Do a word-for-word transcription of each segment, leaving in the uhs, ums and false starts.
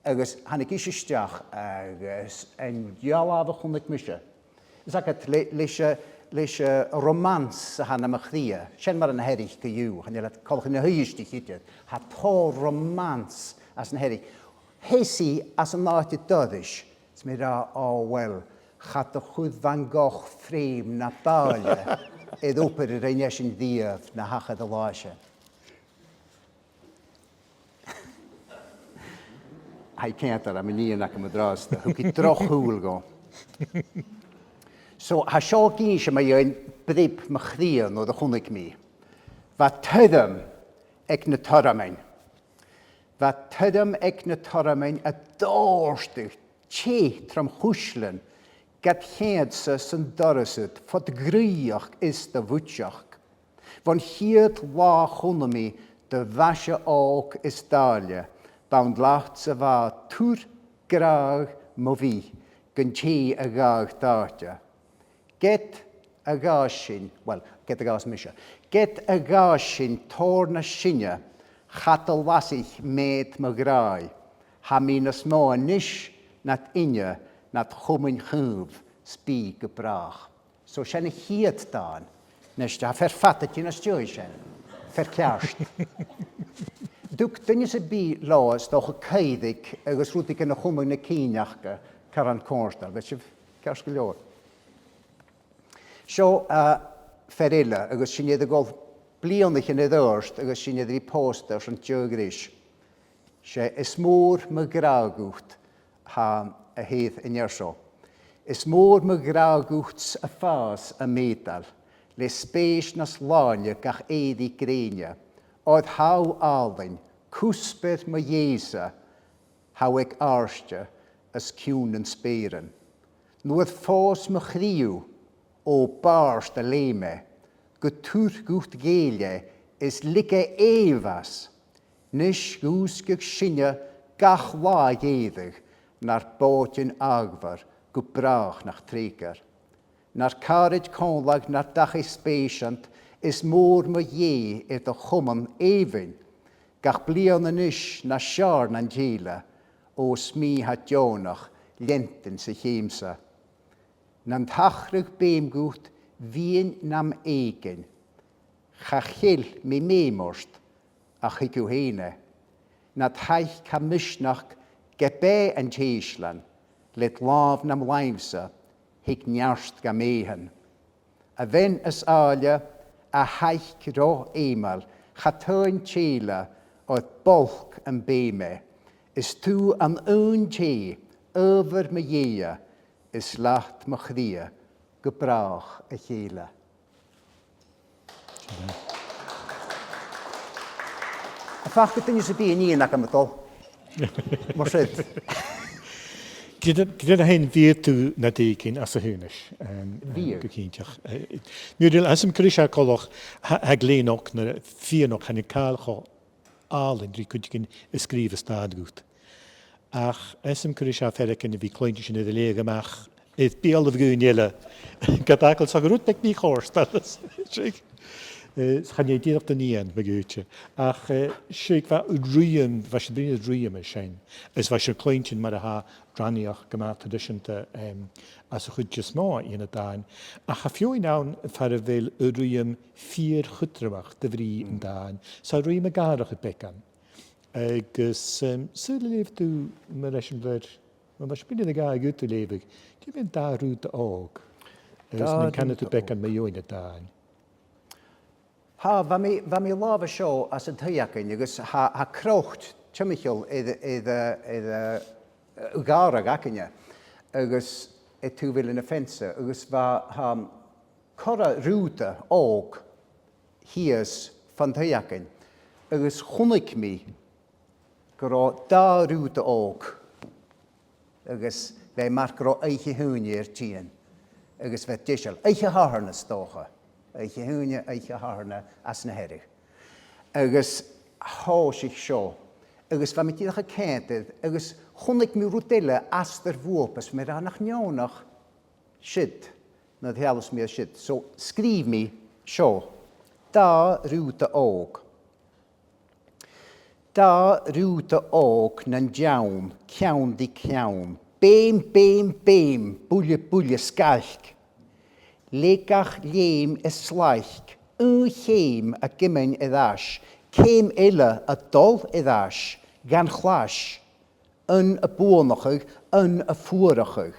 Agus thàinig ise a-steach agus an dealbh a chunnaic mise. Is agad le-, leis a', leis a' romance a th' ann am chridhe, sin mar a their-se co-dhiù, chan eil iad coltach ri na h-Uibhisteach idir, tha tòrr romance anns na their-se. Sheas i anns an àite dorais, is mi ag ràdh, o uill, cha do chuir Van Gogh frame na b' àille air obair a rinn esan riamh na thachair an latha sin. Tha i ceangailte rium, an nighean agam an-dràsta, thug i droch shùil dhomh. So, tha seo ag innse mu dheidhinn breab mo chridhe nuair a chunnaic mi. Bha tuairim aig na tormain. Bha tuairim aig na tormain a' dòrtadh teth trom chuislean gad cheann-sa san doras ud, fo do dhraoidheachd is do bhuidseachd. Bhon chiad latha chunna mi do mhaise òg is d' àille, b' ann leatsa bha tur gràdh mo bhith gun tè a dh'fhàg d' àite. Ged a dh'fhàs sinn, uill, ged a dh'fhàs mise, ged a dh'fhàs sinn tòrr nas sine, cha do lasaich meud mo ghràidh, tha mi nas motha a-nis nad inne, nad chomain chaomh, 's bidh gu bràth. So sin a' chiad dàn. Nis, tha fear fada a' tighinn às dèidh sin. Fear ceart. Thug duine sam bith leotha, 's dòcha, caoraich agus rudeigin a chumadh na cinn aca, caran cofhurtail. Bha sibh ceart gu leòr. Seo, eh, fear eile, agus sinn air a dhol bliadhnaichean air adhart, agus sinn air a bhith pòsta airson deagh ghreis. 'S e Is mòr mo ghràdh dhut, tha a their an fhear seo. Is mòr mo ghràdh dhut 's a' fàs am meudail, le spèis nas làine gach èirigh grèine, oir tha thu àlainn, cuspair mo Dhè-sa, tha thu aig àirde os cionn nan speuran. Nuair phòs mo chridhe thu, o bàrd a leum e, gu tur dhut ghèill e is leig e èigh às. Nis dhùisgeadh sinne gach latha a dh'èirich nar bòidean àghmhor gu bràth nach trèigear. Nar càraid còmhla nar dachaigh spèiseant, is mòr mo Dhè air do chomann èibhinn, gach bliadhna a-nis nas fheàrr nan tèile, o 's mi tha deònach leantainn sa cheum-sa. Nan tachradh beum dhut bhithinn nam èiginn, cha cheil mi m' fheum ort ach thuig thu fhèin e. Nad thaic tha misneachd ge b' e an t-èislean, led làmh nam làimh-sa thig neart gam fhèithean. A bhean as àille, a thaic ro fheumail, cha tàinig tèile oir b' olc am beum e, is tu an aon tè, adhbhar mo Dhèidh, is leat mo chridhe gu bràth a chèile. Am faca duine sam bith an nighean agam a' dol mar sin? Gu dearbh, gu dearbh fhèin, bhiodh tu nad èiginn anns a' Chaoineadh, em, em, bhiodh, gu cinnteach. Eh, Muriel, tha fhios agam gur e seo coltach, tha, tha e glè fhionn, fìor fhionn, chan eil càil cho àlainn ri cuideigin a sgrìobhadh stad dhut. Ach tha fhios agam gur e seo fear againn a bhith a' cluinntinn sin air a leughadh a-mach air beulaibh dhaoine eile. Ged a tha fhios agad gu bheil rud beag mì-chofhurtail, seadh. Eh, chan e dìreach do nighean, ma dh'fhaodte. Ach, eh, seadh, bha ruitheam, bha sibh a' bruidhinn air ruitheam an sin. Is bha sibh a' cluinntinn mar a tha rannaigheachd gu math traidiseanta, em, anns a' chuid as motha dhen dàn. Ach tha feadhainn ann far a bheil an ruitheam fìor chudromach do bhrìgh an dàin. 'S e ruitheam ag atharrachadh beagan. Agus, em, saoil an leugh thu mar eisimpleir, ma bha sibh a' bruidhinn air a' ghàidhead a leugh, dè bh' ann, dà rùda òg? Agus an can thu beagan mu dheidhinn an dàin? Tha, bha mi, bha mi a' làmhan seo anns an taigh againn, agus tha, tha croit timcheall air, air, air, air, eh, ghàrradh againne, agus air taobh eile na fence, agus bha, tha, corra rùda òg shìos fon taigh againn, agus chunnaic mi gun robh dà rùda òg, agus bha e mar gun robh Oidhche Haoine air tighinn, agus bha iad deiseil. Oidhche Shathairne, 's dòcha. Oidhche Haoine, Oidhche Shathairne anns na Hearadh. Agus thòisich seo, agus bha mi dìreach a' coimhead air, agus chunnaic mi rud eile astar bhuapa, 's mi ag ràdh nach neònach siud, nuair a sheallas mi air siud. So, sgrìobh mi seo, dà rùda òg. Dà rùda òg nan deann, ceann ri ceann. Beum, beum, beum, buille, buille, sgailc. Le gach leum a shlaic, aon cheum a' cumail air ais, ceum eile a' dol air ais, dhan chlais, aon a' buannachadh, aon a' fuarachadh.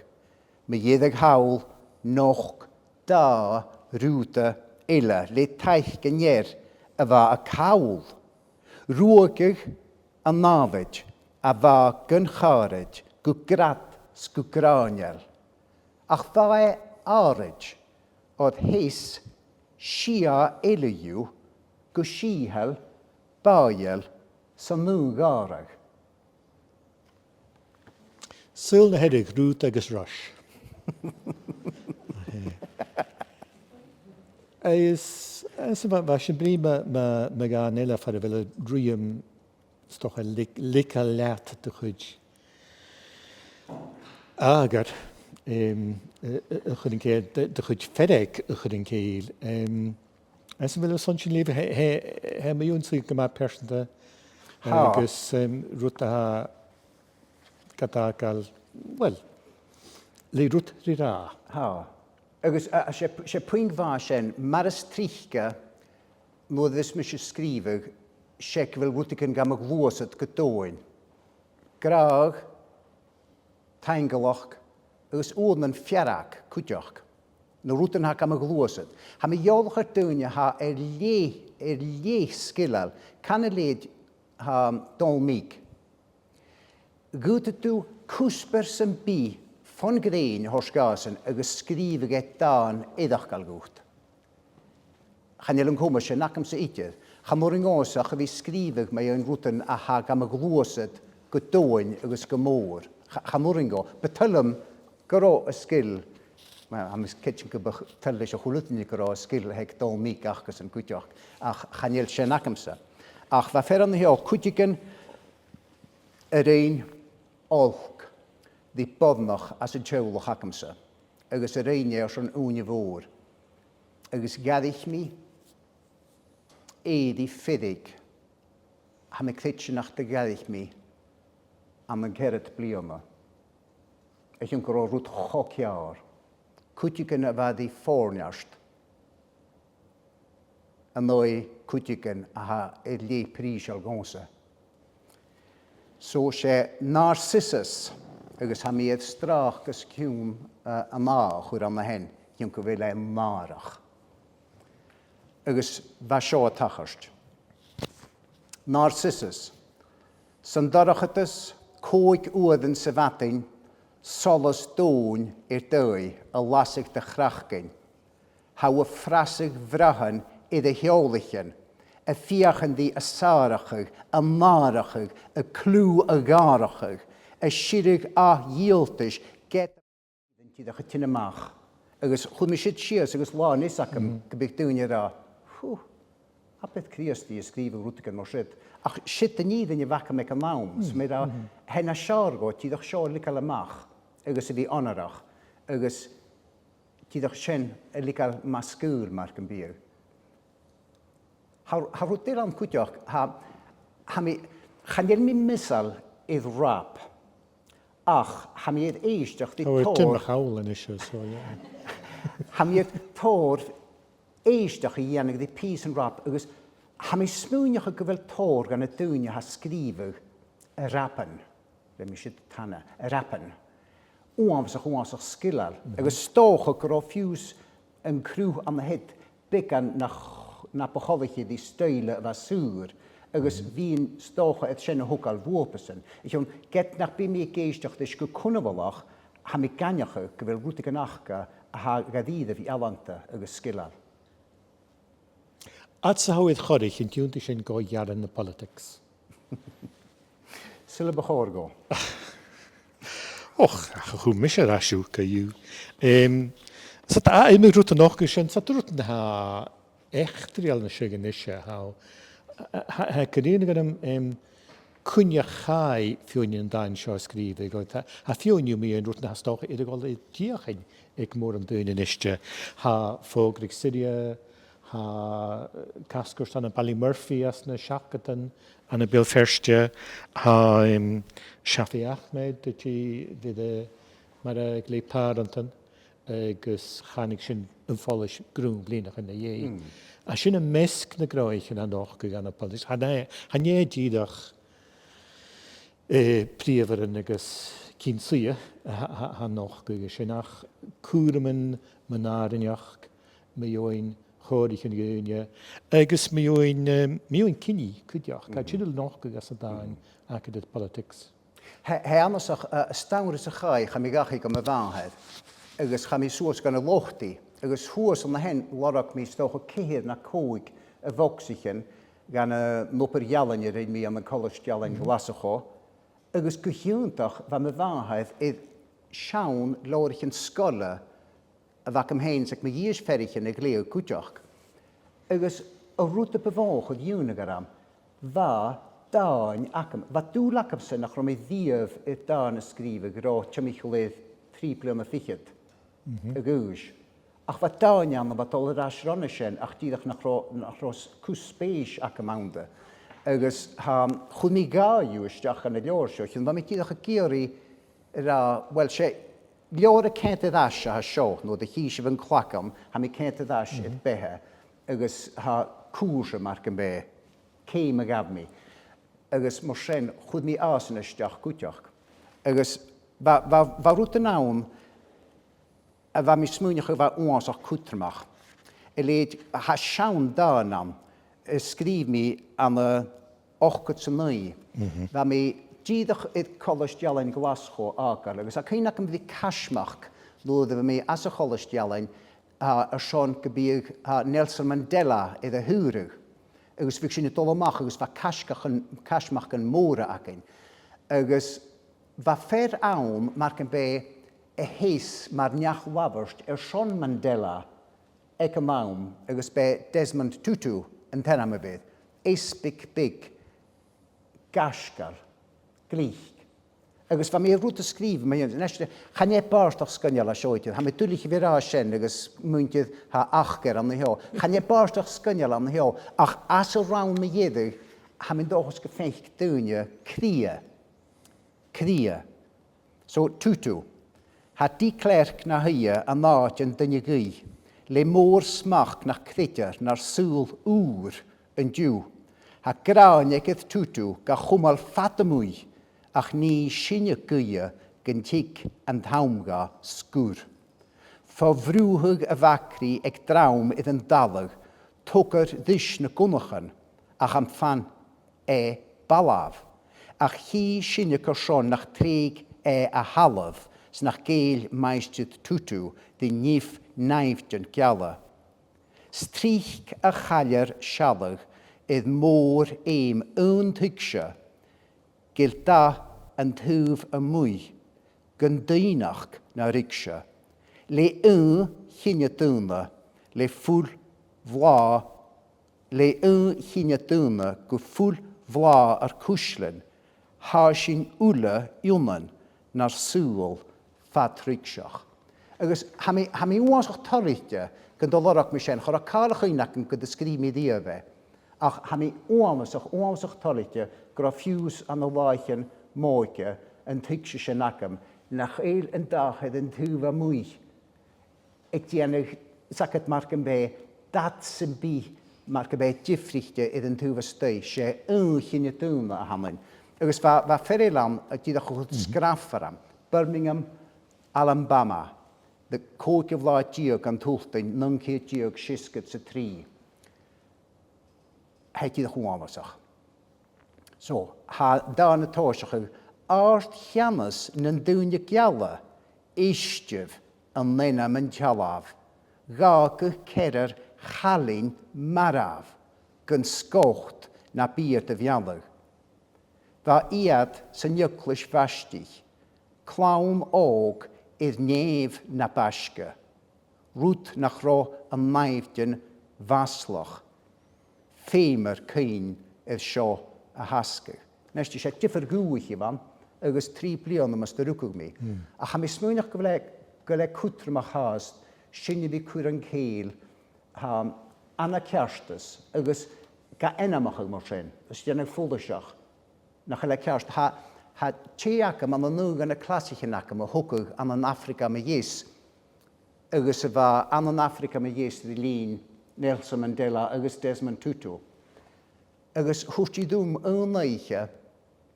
Mu dheireadh thall, nochd dà rùda eile le taic an fhear a bha a' call. Ruaigeadh an nàmhaid a bha gun chàraid gu grad 's gu gràineil. Ach bha e àraid, oir sheas sia eile dhiubh gu sìtheil, bàidheil san aon ghàrradh. Saoghal na Hearadh, Rùda agus Ruis. Agus, agus bha, bha sin brèagha mu, mu, mu dhàn eile far a bheil an ruitheam, 's dòcha, leig-, leigeil leat do chuid àmhghar, em, a, a, a chur an cèill, do, do chuid feirg a chur an cèill. Em, Agus a bheil thu airson sin leughadh, tha, tha, tha e mu dheidhinn-sa gu math pearsanta, tha, agus, em, rud a tha gad fhàgail, well, le rud ri ràdh. Tha. Agus, a, a, 's e, 's e puing mhath sin, mar as trice, nuair a bhios mise a' sgrìobhadh, 's e gu bheil rudeigin gam ghluasad gu domhainn. Gràdh, taingealachd agus uaireannan fearg cuideachd, na rudan a tha gam ghluasad. Tha mi eòlach air daoine a tha air leth, air leth sgileil, can a leithid, tha Dòmhnall Meek. Dh'fhaodadh tu cuspair sam bith fon ghrèin a thoirt dhàsan agus sgrìobhadh e dàn oirdheirceil dhut. Chan eil an comas sin agamsa idir. Cha b' urrainn dhòmhsa ach a bhith a' sgrìobhadh mu dheidhinn rudan a tha gam ghluasad gu domhainn agus gu mòr. Cha, cha b' urrainn dhomh. Bu toil leam gun robh an sgil, well, tha mi a' creidsinn gum bu toil leis a h-uile duine gun robh an sgil a th' aig Dòmhnall Meek acasan cuideachd, ach chan eil sin agamsa. Ach bha fear an seo, cuideigin a rinn olc ri boireannach às an teaghlach agamsa, agus a rinn e airson ùine mhòr. Agus dh'fhairich mi e ri feirg, tha mi a' creidsinn nach do dh'fhairich mi ann an ceithir bliadhna. A chionn gun robh rud cho ceàrr. Cuideigin a bha ri fòirneart an aghaidh cuideigin a tha air leth prìseil dhòmhsa. So 's e Narcissus, agus tha mi air stràc os cionn, eh, an A a chur ann a shin, a chionn gu bheil e nàrach. Agus bha seo a' tachairt. Narcissus, san dorchadas còig uairean sa mhadainn, solas domhainn air dòigh a lasadh do chraiceann. Tha thu a' frasadh bhràthair air a sheòlaichean, a' feuchainn ri a sàrachadh, a nàrachadh, a cliù a ghàrachadh, a' sireadh ath-dhìoltais, ged a bha an t-eadar-dhealachadh a' tighinn a-mach. Agus chuir mi siud sìos agus là a-nis agam gum biodh daoine ag ràdh, "Hù, abair Crìosdaidh a' sgrìobhadh rudeigin mar siud." Ach siud an fhìrinn a bh' agam aig an àm, 's mi ag ràdh, tha e nas fheàrr dhomh dìreach seo a leigeil a-mach agus a bhith onarach, agus dìreach sin a leigeil mas gaoil mar gum biodh. Tha, tha rud eile ann cuideachd, tha, tha mi, chan eil mi measail air rap, ach tha mi air èisteachd ri tòrr, tha mi air tòrr èisteachd a dhèanamh ri pìosan rap, agus tha mi a' smaoineachadh gu bheil tòrr dha na daoine a tha a' sgrìobhadh a' rapan, leum mi siud a' tana, a' rapan, uabhasach, uabhasach sgileil, agus 's dòcha gun robh fiù 's an cruth ann a shin beagan na ch-, na bu choltaiche ri stoidhle a bha saor, agus bhithinn 's dòcha air sin a thogail bhuapasan. A chionn, ged nach bi mi ag èisteachd ris gu cunbhalach, tha mi ag aithneachadh gu bheil rudeigin aca a tha dha-rìribh ealanta agus sgileil. Fhad 's a tha thu air choreigin, an tionndadh sin gu earrann na politics? Saoil am bu chòir dhomh? Och, ach a chùm mise air ais thu co-dhiù. Em, 's e, tha, iomadh rud a' nochdadh sin, 's e, tha rudan a tha eachdraidheil nas sine a-nise, tha, tha, tha, tha cuimhne agam, em, cuin a chaidh feadhainn dhen dàn seo a sgrìobhadh, agus tha, tha feadhainn dhiubh mu dheidhinn rudan a tha 's dòcha air a dhol air deuchainn aig mòran daoine a-nise. Tha Fògraidh Siria, Tha casgairt ann am Ballymurphy anns na seachdadan ann am Beul Feirste, tha, em, Shafi Ahmed a' dì-, dì-, dì-, mar a ghlè pàrantan, agus thàinig sin am follais grunn bhliadhnaichean na dhèidh. Mm. Agus sin am measg nan gnothaichean a nochd ann am politics. Chan e, chan e dìreach eh, prìomhairean agus cinn-suidhe a, a, a, a nochd aig sin, ach cùraim mun àrainneachd, mu dheidhinn chòraichean dhaoine, agus mu dheidhinn, eh, mu dheidhinn cinnidh cuideachd. Tha sin a' nochdadh às an dàn agad air politics. Tha, tha e annasach, eh, an t-samhradh sa chaidh, chaidh mi dhachaigh gu mo mhàthair, agus chaidh mi suas gun an lochd i, agus shuas an sin lorg mi 's dòcha ceithir no còig a bhogsaichean dhen, eh, an obair-ealain a rinn mi ann an Colaisde Ealain Ghlaschu, agus gu h-iongantach bha mo mhàthair air seann leabhraichean sgoile a bh' agam fhìn 's aig mo dhithis pheathraichean a ghlèidheadh cuideachd. Agus an rud a bu mhotha a chuir iongnadh orm, bha dàin agam, bha dùil agamsa nach robh mi riamh air dàn a sgrìobhadh ro timcheall air trì bliadhna fichead a dh'aois. Ach bha dàin ann a bha a' dol air ais ron a sin, ach dìreach nach robh, nach robh s-, cus spèis agam annta. Agus tha, chuir mi dhà dhiubh a-steach dhan an leabhar seo, chionn bha mi dìreach ag iarraidh a ràdh, uill, 's e leabhar a' coimhead air ais a tha seo, no nuair a chì sibh an clagan, tha mi a' coimhead air ais air beatha, agus tha cùrsa, mar gum biodh, ceum a ghabh mi. Agus mar sin, chuir mi às an a-steach cuideachd. Agus bha, bha, bha rudan ann a bha mi a' smaoineachadh a bha uabhasach cudromach. A leithid, tha seann dàn ann a sgrìobh mi ann an ochdad 's a naoi. Bha mi dìreach air Colaisde Ealain Ghlaschu fhàgail, agus tha cuimhne agam a bhith a' caismeachd nuair a bha mi anns a' Cholaisde Ealain, a, airson gum biodh, a, Nelson Mandela air a shaoradh. Agus bhiodh sinn a' dol a-mach agus bha caisgeachan, caismeachdan mòra againn. Agus bha fear ann, mar gum biodh, a sheas mar neach-labhairt airson Mandela aig an àm, agus b' e Desmond Tutu an t-ainm a bh' air. Eas beag beag, gaisgeil, glic. Agus bha mi air rud a sgrìobhadh mu dheidhinn, a-nis, chan e bàrdachd sgoinneil a tha seo idir, tha mi duilich a bhith ag ràdh sin agus muinntir, tha acair ann a sheo. Chan e bàrdachd sgoinneil ann a sheo, ach anns an rann mu dheireadh, tha mi an dòchas gum faic daoine cridhe. Cridhe. So, Tutu. Tha de Klerk na shuidhe an àite an duine guidhe, le mòr-smachd nach creidear nar saoghal ùr an-diugh. Tha gràin aig Tutu ga chumail fada a-muigh, ach nì sinne guidhe gun tig an t-àm dha sgur. Fo bhruthadh a' bhacairich aig dram air an talamh, togair ris na gunnachan, ach am fan e balbh. Ach chì sinne carson nach trèig e a thalamh, 's nach gèill Maighstir Tutu ri nimh nàimhdean geala. 'S tric a chaillear sealladh air mòr-fheum aon tuigse, gil dath an taobh a-muigh, gun doimhneachd na ruigse, le aon chinne daonna, le fuil bhlàth, le aon chinne daonna gu fuil bhlàth ar cuislean, tha sinn uile ionann nar saoghal fad-thruigseach. Agus tha mi, tha mi uabhasach toilichte gun do lorg mi sin, cha robh càil a chuimhne agam gun do sgrìobh mi riamh e. Ach tha mi uabhasach, uabhasach toilichte gun robh fiù 's ann an làithean m' òige an tuigse sin agam, nach eil an dath air an taobh a-muigh a' dèanamh, 's agad mar gum biodh, dad sam bith mar gum biodh diofraichte air an taobh a-staigh, 's e aon chinne daonna a th' annainn. Agus bha, bha fear eile ann, a' dìreach a' cur sgraf orm, Birmingham, Alabama, na còigeamh latha deug dhen t-Sultain, naoi ceud deug seasgad 's a trì. Tha e dìreach uabhasach. So, tha an dàn a' tòiseachadh, àrd-cheannas nan daoine geala, èistibh an ainm an t-sealbh, dh'fhàgadh ceathrar chailin marbh, gun sgot na b' iad a mhealladh. Bha iad san eaglais bhaistich, clann òg air nèamh na b' fhaisge, rud nach robh an nàimhdean mhaslach, feumar cuimhn' air seo a thasgadh. A-nis, 's e diofar dhùthaich a bh' ann, agus trì bliadhna mus do rugadh mi. Ach tha mi a' smaoineachadh gu bheil e, gu bheil e cudromach fhathast, sin a bhith a' cur an cèill, tha, An-ceartas agus ga ainmeachadh mar sin, is dèanamh follaiseach nach eil e ceart. Tha, tha tè agam ann an aon de na clasaichean agam a thogadh ann an Afraga mu Dheas, agus a bha ann an Afraga mu Dheas ri linn Nelson Mandela agus Desmond Tutu. Agus thuirt i rium aon oidhche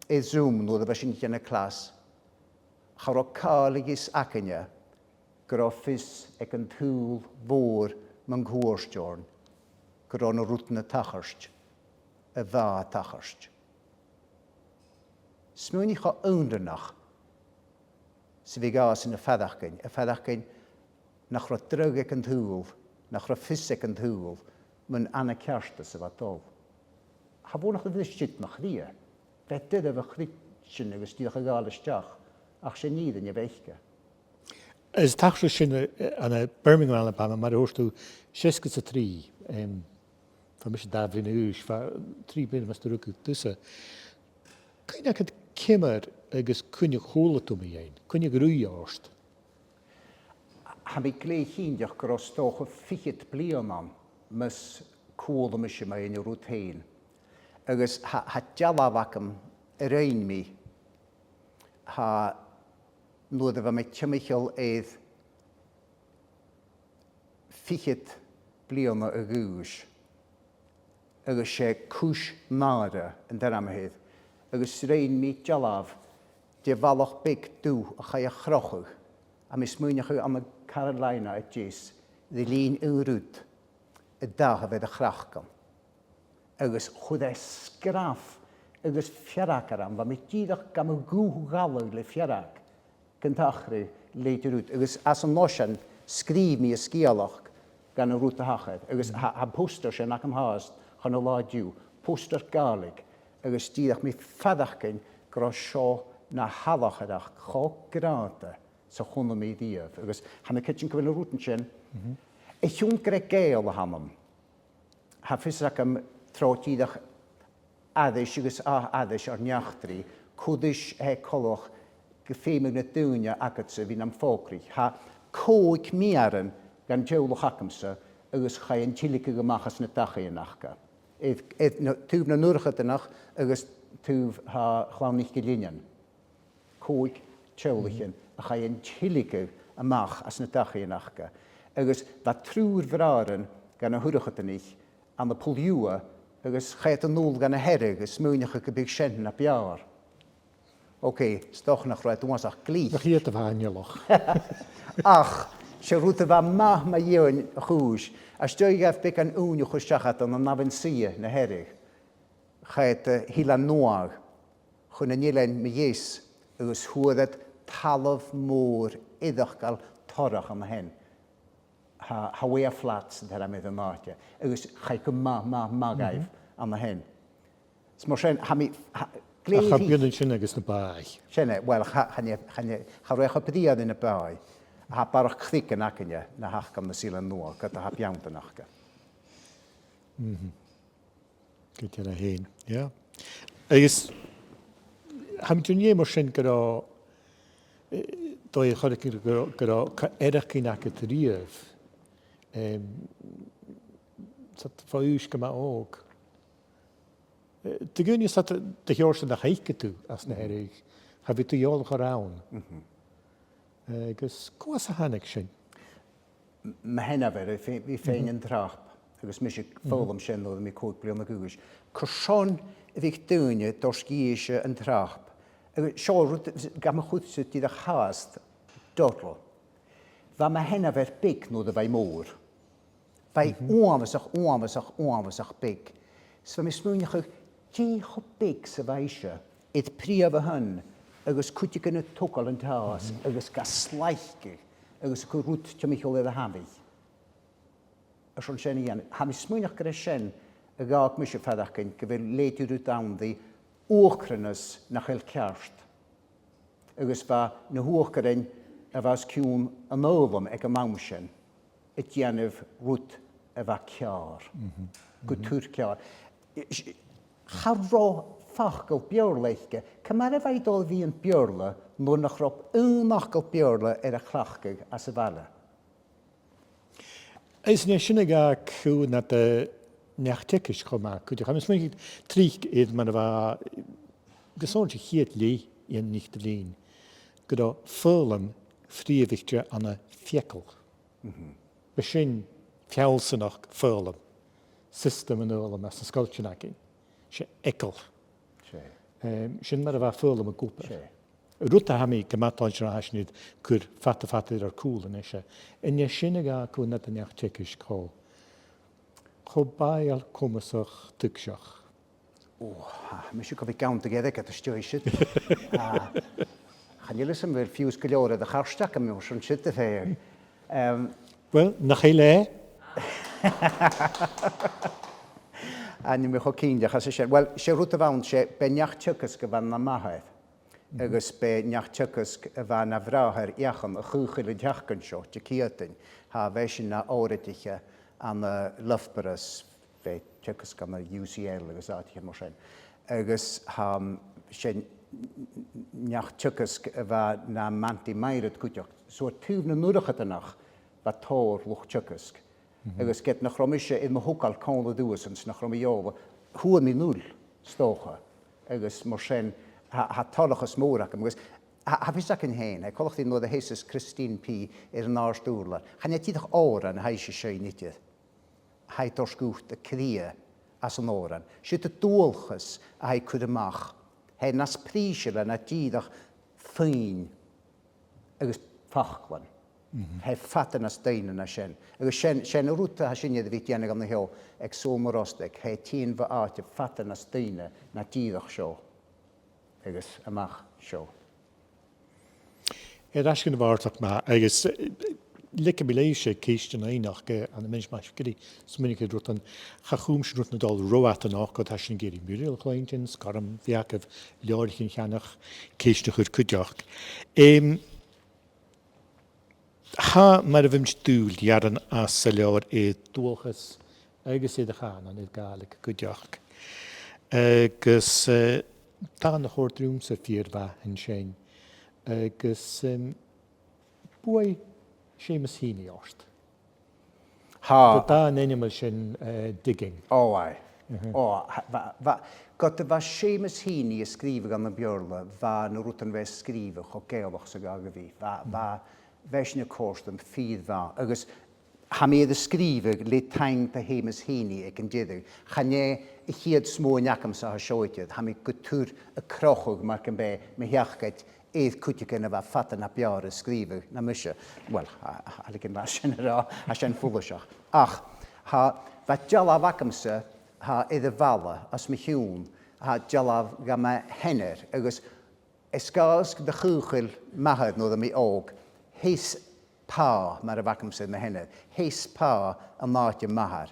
air Zoom nuair a bha sinn a' dèanamh clas, cha robh càil a dh'fhios againne gun robh fios aig an t-saoghal mhòr mun cuairt oirnn gun robh na rudan a' tachairt a bha a' tachairt. Smaoinich cho aonranach 's a bhiodh sinn a' faireachdainn, a' faireachdainn nach robh dragh aig an t-saoghal, nach robh fios aig an t-saoghal mun an-ceartas a bha a' dol. Cha mhòr nach do bhris siud mo chridhe. Bha e doirbh a chreidsinn agus dìreach a ghabhail a-steach, ach 's e an fhìrinn a bh' aice. Is tachradh sin, eh, ann am Birmingham, Alabama, mar a thuirt thu, seasgad 's a trì, em, bha mise dà bhliadhna a dh'aois, bha trì bliadhna mus do rugadh tusa. Cuin a tha agad ciamar agus cuin a chuala tu mu dheidhinn, cuin a dh'fhreagair ort? Tha mi glè chinnteach gun robh 's dòcha fichead bliadhna ann mus cuala mise mu dheidhinn an rud fhèin. Agus tha, tha dealbh agam a rinn mi, tha, nuair a bha mi timcheall air fichead bliadhna a dh'aois, agus 's e Cùis Nàire an t-ainm a th' air, agus rinn mi dealbh de bhalach beag dubh a chaidh a chrochadh, tha mi a' smaoineachadh ann an Carolina a Deas, ri linn aon rud a dh'fhalbh air a' chraiceann. Agus chuir e sgraf agus fearg orm, bha mi dìreach gam ghuth ghabhail le fearg gun tachradh leithid a rud. Agus às an uair sin, sgrìobh mi an sgeulachd gun an rud a thachair. Agus tha, tha am poster sin agam fhathast chun an latha an-diugh, poster Gàidhlig, agus dìreach mi a' faireachdainn gun robh seo na thalachaireachd cho grànda 's a chunnaic mi riamh. Agus tha mi a' creidsinn gu bheil na rudan sin, a chionn gur e Gàidheal a th' annam, tha fios agam tro dìreach aithris agus ath-aithris ar n-eachdraidh, cò ris a tha e coltach gum feumadh na daoine agadsa a bhith nam fògraich. Tha còig meuran dhen teaghlach agamsa agus chaidh an tilgeil a-mach às na dachaighean aca. Air, air na, taobh nan Urchadanach agus taobh, tha, Chlann 'ic a' Lionain. Còig teaghlaichean a chaidh an tilgeil a-mach às na dachaighean aca. Agus bha triùir bhràithrean dha na h-Urchadanaich ann am Poll Iùdha, agus chaidh iad a-null dhan a' Hearadh, a' smaoineachadh gum biodh sin na b' fheàrr. Ok, 's dòcha nach robh iad uabhasach glic. Nach iad a bha aineolach. Ach 's e rud a bha math mu dheidhinn a' chùis, às dèidh dhaibh beagan ùine a chur seachad ann an Abhainn Suidhe na Hearadh, chaidh iad a Sheilean Nuadh, chun an eilein mu dheas, agus fhuair iad talamh mòr eireachdail torrach ann a shin. Tha, Hawea Flats an t-ainm air an àite, agus chaidh gu math, math, math dhaibh ann a shin. Is mar sin, tha mi, tha, glè... Ach cha bhi mi a' smaoineachadh sin agus na bàigh. Sin e, uill, cha, chan e, chan e, cha robh e cho brèagha ri na bàigh. Tha barrachd chnuic againne na th' aca ann an Eilean Nuadh, ged a tha beanntan aca. Mhm. Gu dearbh fhèin, yeah. Agus tha mi a' dèanamh mar sin gun robh, eh, dòigh air choreigin gun robh, gun robh co-fhaireachdainn agad riamh, em, 's dòcha bho aois gu math òg. Eh, do dhaoine 's dòcha de sheòrsa nach fhaiceadh tu anns na Hearadh, cha bhiodh tu eòlach air ann. Mhm. Eh, agus cò às a thàinig sin? M-, mo sheanmhair, bha i fè-, bha i fhèin an Trap, agus mise a' foghlaim sin nuair a bha mi còig bliadhna a dh'aois. Carson a bhiodh daoine a' toirt dhìse an Trap? Agus seo rud, gabh mo chur-sa dìreach fhathast, doddle. Bha mo sheanmhair beag nuair a bha i mòr. Bha i uabhasach, uabhasach, uabhasach beag. 'S bha mi a' smaoineachadh, dè cho beag 's a bha ise, air prìomh a h-aon, agus cuideigin a' togail an tàmh às, agus ga slaiceadh, agus a' cur rud timcheall air a h-amhaich. Airson sin a dhèanamh. Tha mi a' smaoineachadh gur e sin a dh'fhàg mise faireachdainn gu bheil leithid de rud ann ri uachdarannas nach eil ceart. Agus bha na h-uachdaran a bha os cionn an fhoghlaim aig an àm sin a' dèanamh rud a bha ceàrr. Mhm. Gu tur ceàrr. Cha robh facal Beurla aice. Ciamar a bha i a' dol a bhith am Beurla nuair nach robh aon fhacal Beurla air a chleachdadh anns a' bhaile? Is an e sin a ghabhadh cùl nad neach-teagaisg cho math cuideachd? Agus smaoinich tric air mar a bha, gus an t-siud leth dhen fhicheadamh linn, gun robh foghlam freumhaichte ann am fiacail. B' e sin feallsanachd foghlam, system an fhoghlaim anns na sgoiltean againn. 'S e eagal. 'S e. Em, sin mar a bha foghlam ag obair. 'S e. Rud a tha mi gu math toilichte a tha sinn a' cur fada fada air ar cùl a-nis, an e sin a ghabhadh cùl nad neach-teagaisg cho, cho bàidheil, comasach, tuigseach? Ò, tha mise gu bhith gann de dh'airgead a-staigh an siud. Ah, chan eil fhios agam a bheil fiù 's gu leòr air a' chairt agam mar sin siud a dh'aithghearr. Em, uill, nach eil e? Chan eil mi cho cinnteach às a sin. Uill, 's e rud a bh' ann, 's e, b' e neach-teagaisg a bh' ann nam mhàthair. Agus b' e neach-teagaisg a bha na bhràthair Eachann a chaochail an t-seachdain seo, Diciadain, tha, bha sinn na òraidiche ann an Loughborough, bha teagasg ann an U C L agus àiteachan mar sin. Agus tha, 's e neach-teagaisg a bha nam antaidh Mairead cuideachd. So, air taobh nan urchadanach, bha tòrr luchd-teagaisg. Agus ged nach robh mise air mo thogail còmhla riuthasan, 's nach robh mi eòlach, fhuair mi an uill, 's dòcha. Agus mar sin, tha, tha toileachas mòr agam. Agus tha, tha fios againn fhèin, tha e coltach ri nuair a sheasas Christine P air an àrd-ùrlar. Chan e dìreach òran a tha i a' seinn idir. Tha i a' toirt dhut a cridhe às an òran. Siud an dualchas a tha i a' cur a-mach. Tha e nas prìseile na dìreach fuinn agus faclan. Tha e fada nas doimhne na sin. Agus sin, sin an rud a tha sinne air a bhith a' dèanamh ann a sheo aig Sabhal Mòr Ostaig. Tha e a' tighinn bho àite fada nas doimhne na dìreach seo agus a-mach seo. Air ais gun a' bhàrdachd ma-thà, agus, eh, leigidh mi leibhse ceistean fhaighneachd, eh, ann am measg, mas e gu bheil sibh a' smaoineachadh air rudan, cha chùm sinn rudan a' dol ro fhada a-nochd, oir tha sinn ag iarraidh Muriel a chluinntinn, 's cothrom bheag a bhith aig leabhraichean a cheannach, ceist a chur cuideachd. Em, tha, mar a bhithinn-sa a' dùil, earrann às an leabhar air dualchas agus air a' chànan, air Gàidhlig cuideachd. Agus, eh, tha e na chòrd riumsa fìor mhath an sin. Agus, em, buaidh Seumas Heaney ort. Tha. Tha an t-ainm sin, eh, digging. Ò, aye. Ò, tha, bha, bha, ged a bha Seumas Heaney a' sgrìobhadh ann am Beurla, bha na rudan a bha e a' sgrìobhadh cho Gàidhealach 's a ghabhadh a bhith. Bha, bha, bha sin a' còrdadh rium fìor mhath. Agus tha mi air a sgrìobhadh le taing do Sheumas Heaney aig an deireadh. Chan e a' chiad smuain agamsa a tha seo idir. Tha mi gu tur a' crochadh mar gum biodh mo sheacaid air cuideigin a bha fada na b' fheàrr a sgrìobhadh na mise. Uill, a, a, a, leig mi sin a ràdh, tha sin follaiseach. Ach, tha, bha dealbh agamsa, tha, air a' bhalla, os mo chionn, tha, dealbh dha mo sheanair, agus air sgàth 's gun do chaochail m' athair nuair a bha mi òg, sheas pàigheadh, mar a bh' agamsa air mo sheanair, sheas pàigheadh an àite m' athar,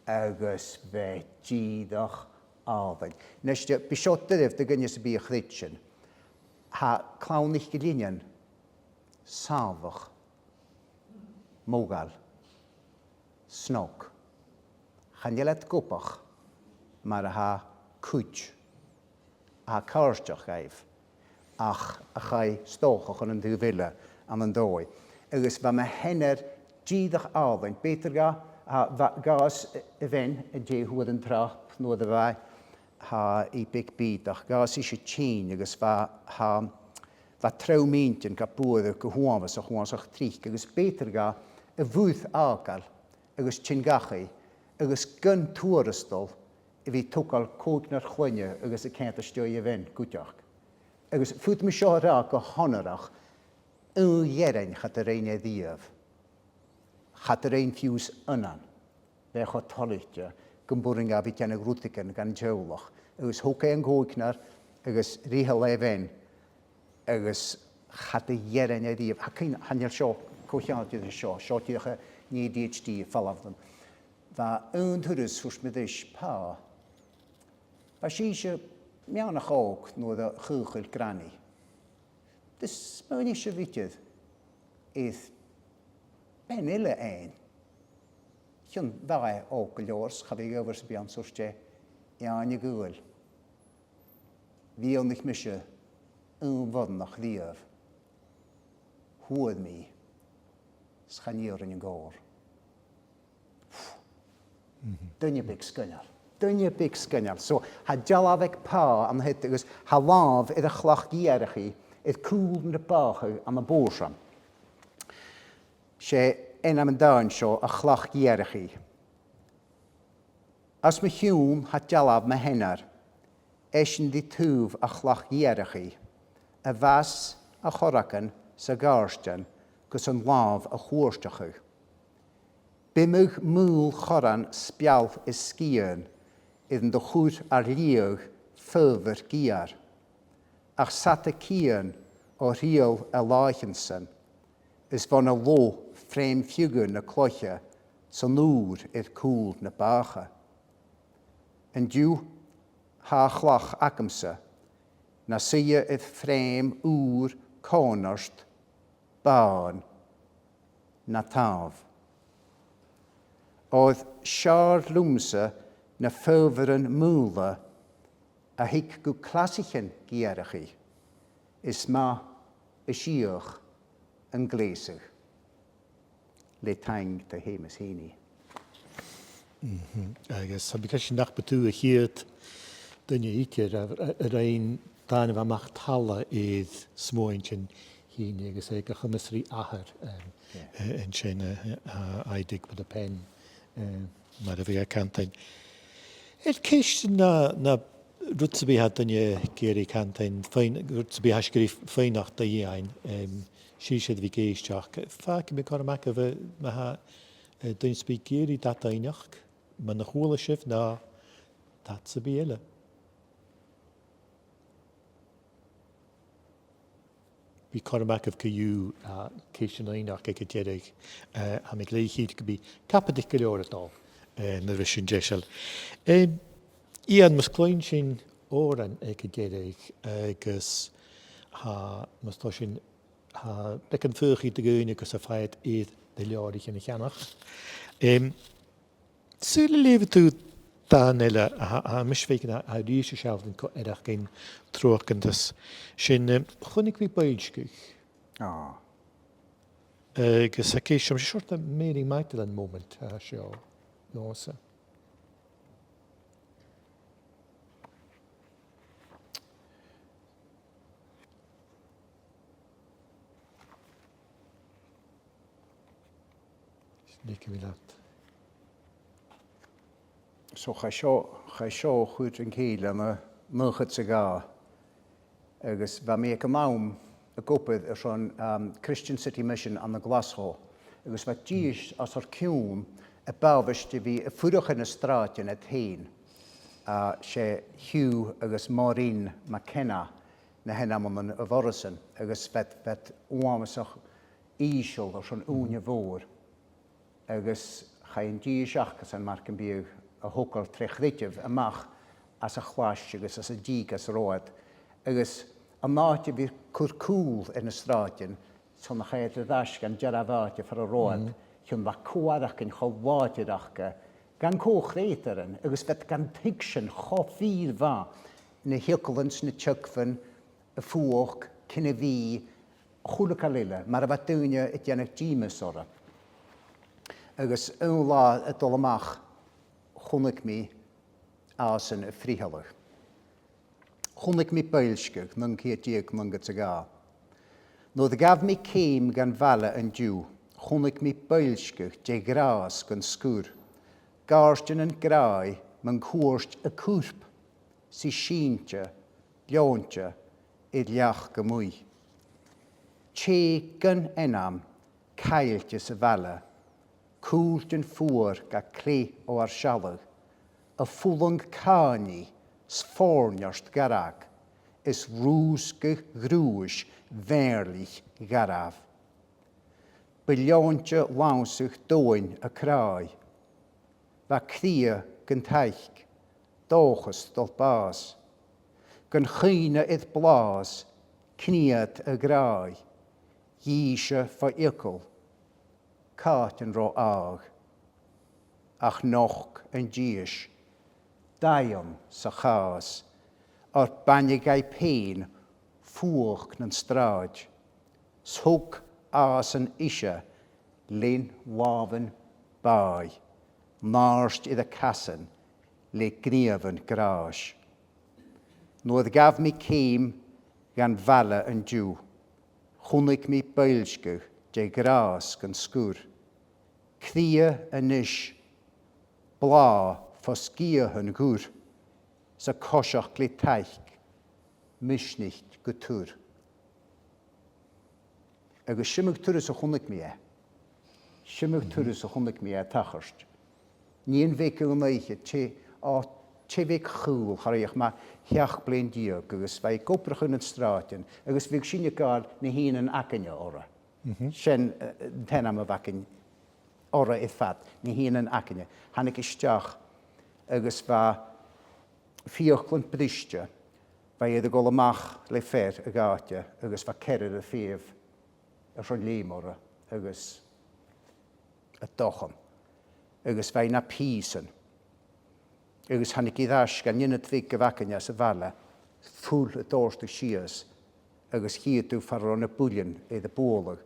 agus bha e dìreach àlainn. A-nis, bidh seo doirbh do dhuine sam bith a chreidsinn. Tha Clann 'ic Gillfhionnain sàmhach, modhail, snog. Chan eil iad gobach mar a tha cuid a tha càirdeach dhaibh, ach a chaidh 's dòcha chun an taobh eile ann an dòigh. Agus bha mo sheanair dìreach àlainn, b' fheudar dha, a, bha, dh'fhàs a bhean an dèidh fhuair an trap nuair a bha, tha, i beag bìodach, dh'fhàs ise tinn agus bha, tha, bha trom inntinn ga buaireadh gu h-uabhasach, uabhasach tric, agus b' fheudar dha a mhuir fhàgail agus tighinn dhachaigh, agus gun tuarastal a bhith a' togail còignear chloinne agus a' coimhead a-steach a bhean cuideachd. Agus faodaidh mi seo a ràdh gu h-onarach, aon earrann cha do rinn e riamh. Cha do rinn fiù 's aonan. Bha e cho toilichte gum b' urrainn dha a bhith a' dèanamh rudeigin dhan teaghlach. Agus thog e an còignear agus fhritheil e a bhean agus cha do dh'earrainn e riamh. Tha cuimhn', chan eil seo co-cheangailte ri seo, seo dìreach an A D H D a' falbh leam. Bha aon turas, thuirt mi ris, "Pa, bha sibhse meadhanach òg nuair a chaochail Granny. Dè smaoinich sibh idir air bean eile fhaighinn? Chionn bha e òg gu leòr 's cha bhiodh adhbhar sam bith ann," thuirt e, "Eòin a Dhùghaill. Bhith aonach mise aon bhoireannach riamh. Fhuair mi, 's chan iarrainn an còrr." Duine beag sgoinneil. Duine beag sgoinneil. So, tha dealbh aig Pà an siud agus tha làmh air a' chlach-gheàrrachaidh air cùl na bàthadh ann am Borsan. 'S e ainm an dàin seo, A' Chlach-gheàrrachaidh. Os mo chionn tha dealbh mo sheanar, esan ri taobh a' chlach-gheàrrachaidh, a mhas, a chorragan 's a ghàirdean gus an làmh a chuairteachadh. Biomadh maol-chorran speal is sgian, air an do chuir ar liath faobhar geur. Ach 's fhada cian o thriall a làithean-san, is bhon a lobh freim-fhiodha na cloiche san ùir air cùl na bàthadh. An-diugh tha a' chlach agamsa, na suidhe air freim ùr còmhnard, bàn na tàmh. Oir 's fheàrr leamsa na faobharan maola a thig gu clasaichean geàrrachaidh, is math is fhiach an gleusad. Le taing do Seumas Heaney. Mhm. Agus tha mi a' creidsinn nach bu tu a' chiad duine idir a, a, a rinn dàin a bha a-mach talla air smuaintean Heaney agus e ga chumail ri athair, em, Yeah. eh, an sin, eh, eh, a, a, I'd dig with a pen, eh, mar a bhiodh e a' cantainn. Air ceist na, na rud sam bith a tha duine ag iarraidh cantainn, faighn-, rud sam bith a tha sgrìobh faighneachd do dhìon, em, 's e sin a bhith ag èisteachd. Fàgaidh mi cothrom agaibh, eh, ma tha, eh, duine sam bith ag iarraidh dad fhaighneachd, mura h-uile sibh no dad sam bith eile. Bidh cothrom agaibh co-dhiù, eh, ceistean fhaighneachd aig an deireadh, eh, tha mi glè chinnteach gum bi cabadaich gu leòr a' dol, eh, nuair a bhios sinn deiseil. Em, Iain, mus cluinn sinn òran aig an deireadh, agus tha, mus tòisich sinn, tha beagan faochaidh do dhaoine gus am faigh iad air na leabhraichean a cheannach. Em, Saoil an leugh thu dàn eile, a, a, a, mise fhèin a, a, a-rithist a' sealltainn co-fhaireachdainn truacantas. Sin, em, Chunnaic mi Boillsgeadh. Ah. Agus tha ceist, 's e seòrsa Mary Magdalene moment a tha seo, dhòmhsa. Is leig mi leat. So chaidh seo, chaidh seo a chur an cèill ann an naochad 's a dhà, agus bha mi aig an àm ag obair airson, um, Christian City Mission ann an Glaschu, agus bha dithis os ar cionn a b' àbhaist a bhith a' fuireach anns na sràidean iad fhèin, uh, 's e Hugh agus Maureen McKenna na h-ainmean a bh' orrasan, agus bha iad, bha iad uabhasach ìosal airson ùine mhòr, agus chaidh an dithis acasan mar gum biodh a thogail tro chreideamh a-mach às a' chlais agus às an dìg às an robh iad, agus an àite a bhith a' cur cùl air na sràidean, 's ann a chaidh iad air ais dhan dearbh àite far an robh iad, chionn bha co-fhaireachdainn cho làidir aca, dhan co-chreutairean, agus bha iad gan tuigsinn cho fìor mhath na h-eagalaichean 's na teagamhan, a' fuachd, cinn a' bhìdh, a h-uile càil eile, mar a bha daoine a' dèanamh dìmeas orra. Agus aon latha a' dol a-mach, chunnaic mi iadsan a' frithealadh. Chunnaic mi Boillsgeadh, naoi ceud deug, naochad 's a dhà. Nuair a ghabh mi ceum dhan bhaile an-diugh, chunnaic mi Boillsgeadh de ghràs gun sgur. Gàirdeanan gràidh mun cuairt a cuirp, 's i sìnte, leònte, air leac a-muigh. Tè gun ainm, caillte sa bhaile, cùirtean fuar ga cleith o ar sealladh, a' fulang càineadh 's fòirneart garbh, is rùsgadh ghnùis mhèirlich gharbh. Bu leònte lannsachd domhainn a cràidh, bha cridhe gun taic, dòchas dol bàs, gun chuimhne air blàths, cnìod a ghràidh, dhìse fo eagal, càit an robh àgh? Ach nochd an dithis, daingeann sa chàs, oir baineadh i pèin fuachd nan sràid, 's thog iadsan ise leinn làmhan bàidh, nàirt air a casan le gnìomhan gràis. Nuair ghabh mi ceum dhan bhaile an-diugh, chunnaic mi boillsgeadh de ghràs gun sgur. Cridhe a-nis, blàth fo sgiathan dhubh, 's a' coiseachd le taic, misneachd gu tur. Agus 's iomadh turas a chunnaic mi e. 'S iomadh turas a chunnaic mi e a' tachairt. Nighean bheag aig an oidhche, tè, o, tè bheag chaol, cha robh i ach mu sheachd bliadhna deug, agus bha i ag obrachadh anns na sràidean, agus bhiodh sinne a' gabhail na h-igheanan againne oirre. Sin, eh, an t-ainm a bh' againn oirre air fad, na h-igheanan againne. Thàinig i a-steach agus bha fiaclan briste, bha iad a' dol a-mach le fear a dh'àite agus bha ceathrar a' feitheamh airson leum oirre agus a' dochann. Agus bha i na pìosan. Agus thàinig i air ais gun ionad bheag a bh' againn anns a' bhaile, fuil a' dòrtadh sìos, agus chitheadh tu far an robh na buillean air a bualadh,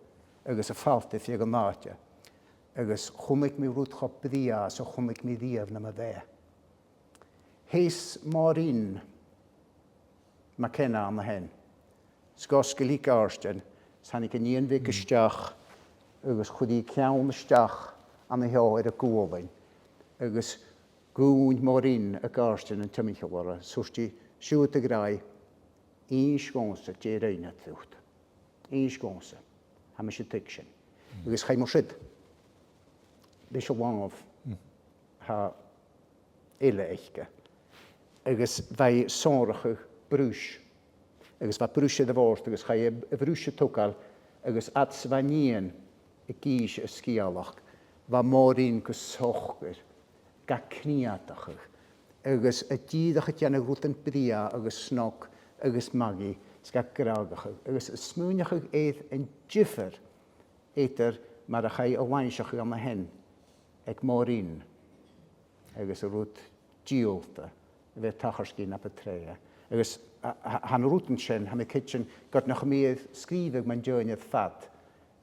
agus a' falt air feadh an àite. Agus chunnaic mi rud cho brèagha 's a chunnaic mi riamh nam bheatha. Sheas Maureen McKenna an sin. 'S dh'fhosgail i a gàirdean, 's thàinig an nighean bheag a-steach, agus chuir i a ceann a-steach an seo air a gualainn, agus dhùin Maureen a gàirdean an timcheall oirre, 's thuirt i, siuthad, a ghràidh, innis dhòmhsa dè rinn iad riut. Innis dhòmhsa. Tha mise a' tuigsinn. Agus chaidh mar siud leis an làmh. Tha eile aice. Agus bha i a' sònrachadh bruis. Agus bha bruis air a' bhòrd, agus chaidh a, a' bhruis a thogail, agus fhad 's a bha an nighean ag innse a sgeulachd, bha Maureen gu socair, ga cnìodachadh, agus a' dìreach a' dèanamh rudan brèagha agus snog agus magaidh, 's ga gràdhachadh, agus a' smaoineachadh air an diofar eadar mar a chaidh a làimhseachadh an sin aig Maureen agus an rud diabhalta a bha a' tachairt dhi na bu tràithe. Agus a, a, tha na rudan sin, tha mi a' creidsinn, gur nach eil mi air sgrìobhadh mun deidhinn air fad,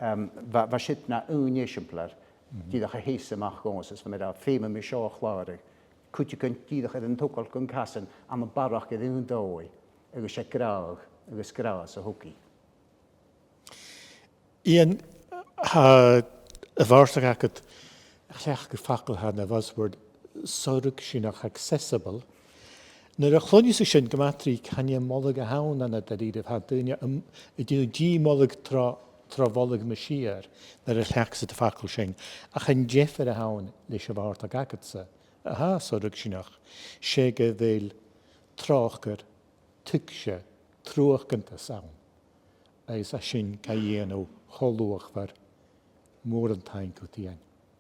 em, bha, bha siud na aon eisimpleir dìreach a sheas a-mach dhòmhsa, is bha mi ag ràdh, feumaidh mi seo a chlàradh. Cuideigin dìreach air an togail gun casan ann am barrachd air aon dòigh, agus 's e gràdh agus gràs a thug i. Iain, tha a' bhàrdachd agad a' cleachdadh facal, tha na buzzword, soirbheiseach, accessible. Nuair a chluinneas tu sin gu math tric, chan e moladh a th' ann ann an da-rìribh, tha daoine, um, a' dèanamh dì-mholadh tro, tro mholadh mas fhìor nuair a chleachdas tu am facal sin. Ach an diofar a th' ann leis a' bhàrdachd agadsa, a tha soirbheiseach, 's e gu bheil tròcair, tuigse, truacantas ann. Agus tha sin ga dhèanamh cho luachmhor. Mòran taing dhut, Iain.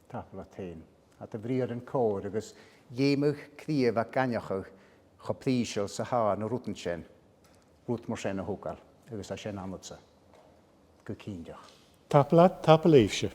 Tapadh leat fhèin. Tha do bhriathran còir agus dh'fheumadh cridhe a bhith ga aithneachadh cho prìseil 's a tha na rudan sin, rud mar sin a thogail, agus tha sin annadsa gu cinnteach. Tapadh leat, tapadh leibhse.